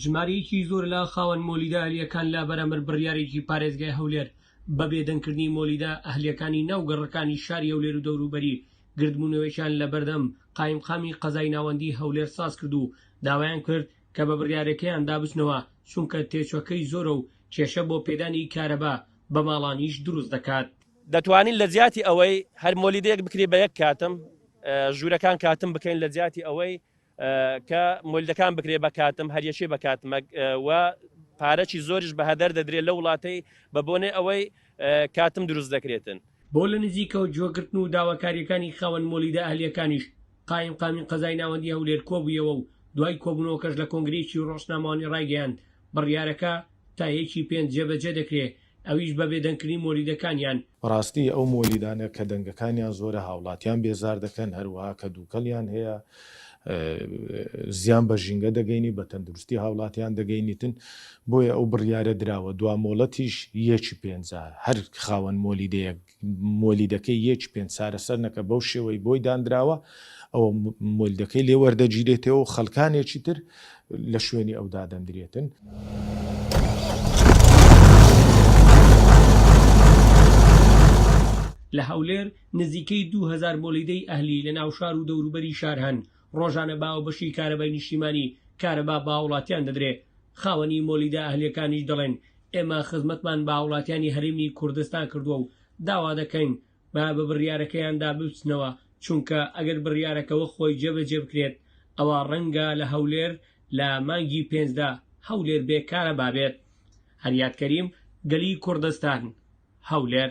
ژمارەیەکی زۆر لە خاوەن مۆلیدە ئەهلییەکان لە بەرامبەر بڕیارێکی پارێزگای هەولێر بە بێدەنگکردنی مۆلیدە ئەهلییەکانی ناو گەڕەکانی شاری هەولێر و دەوروبەری گردبوونەوەیەکیان لە بەردەم قایمقامی قەزای ناوەندی هەولێر سازکرد و داوایان کرد کە بە بڕیارەکەیاندا بچنەوە چونکە تێچوەکەی زۆرە و کێشە بۆ پێدانی کارەبا بە ماڵانیش دروست دەکات. دەتوانین لە جیاتی ئەوەی هەر مۆلیدەیەک بکرێت بە یەک کاتم ژوورەکان کاتم بکەین لە جیاتی ئەوەی کە مۆلیدەکان بکرێت بە کاتم هەریەکێ بە کاتمەک و پارەکی زۆریش بە هەدەر دەدرێت لە وڵاتەی بە بۆنەی ئەوەی کاتم دروست دەکرێتن. بۆ لە نزیکەوە گوێگرتن و داواکارییەکانی خاوەن مۆلیدە ئەهلییەکانیش قایمقامی قەزای ناوەندی هەولێر کۆبوویەوە و دوای کۆبوونەوەکەش لە کۆنگرەیەکی ڕۆژنامەوانی ڕایگەیاند بڕیارەکە تا یەکی پێنج جێبەجێ دەکرێ ئەویش بە بێدەنگکردنی مۆلیدەکانیان. بەڕاستی ئەو مۆلیدانە کە دەنگەکانیان زۆرە هاوڵاتیان بێزار دەکەن، هەروەها کە دووکەڵیان هەیە زیان بە ژینگە دەگەینی، بە تەندروستی هاوڵاتیان دەگەینیتن، بۆیە ئەو بڕیارە دراوە، دوا مۆڵەتیش یەکی پێنجە، هەر خاوەن مۆلیدەیەک مۆلیدەکەی یەکی پێنج چارەسەر نەکە بەو شێوەی بۆی دانراوە ئەوە مۆلیدەکەی لێ وەردەگیرێتەوە و خەڵکانێکی تر لە شوێنی ئەو دادەندرێتن. لە هەولێر نزیکەی 2000 مۆلیدەی ئەهلی لە ناو شار و دەوروبەری شار هەن، ڕۆژانە بە هاوبەشی کارەبای نیشتیمانی کارەبا بە هاوڵاتیان دەدرێ، خاوەنی مۆلیدە ئەهلیەکانیش دەڵێن ئێمە خزمەتمان بە هاوڵاتیانی هەرێمی کوردستان کردووە و داوا دەکەین بە بە بڕیارەکەیاندا بچنەوە، چونکە ئەگەر بڕیارەکە وەک خۆی جێبەجێ بکرێت ئەوا ڕەنگە لە هەولێر لە مانگی پێنجدا هەولێر بێ کارەبا بێت. هەریاد کەریم، گەلی کوردستان، هەولێر.